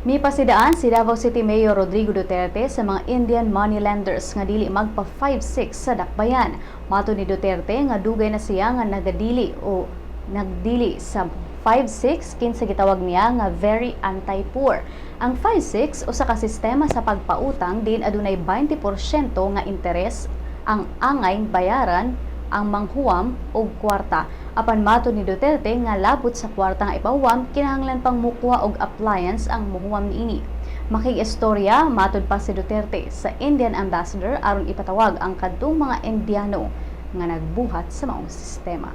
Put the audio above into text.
Mipasidaan si Davao City Mayor Rodrigo Duterte sa mga Indian moneylenders nga dili magpa 5-6 sa dakbayan. Matod ni Duterte nga dugay na siya nga nagadili o nagdili sa 5-6, kinsa gitawag niya nga very anti-poor. Ang 5-6 usa ka sistema sa pagpautang din adunay 20% nga interes ang angay bayaran ang manghuwam og kwarta. Apan matod ni Duterte nga labot sa kwarta nga ipahuwam, kinahanglan pang mukuha og appliance ang muhuwam niini. Makig-istorya matod pa si Duterte sa Indian Ambassador aron ipatawag ang kadtong mga Indiano nga nagbuhat sa maong sistema.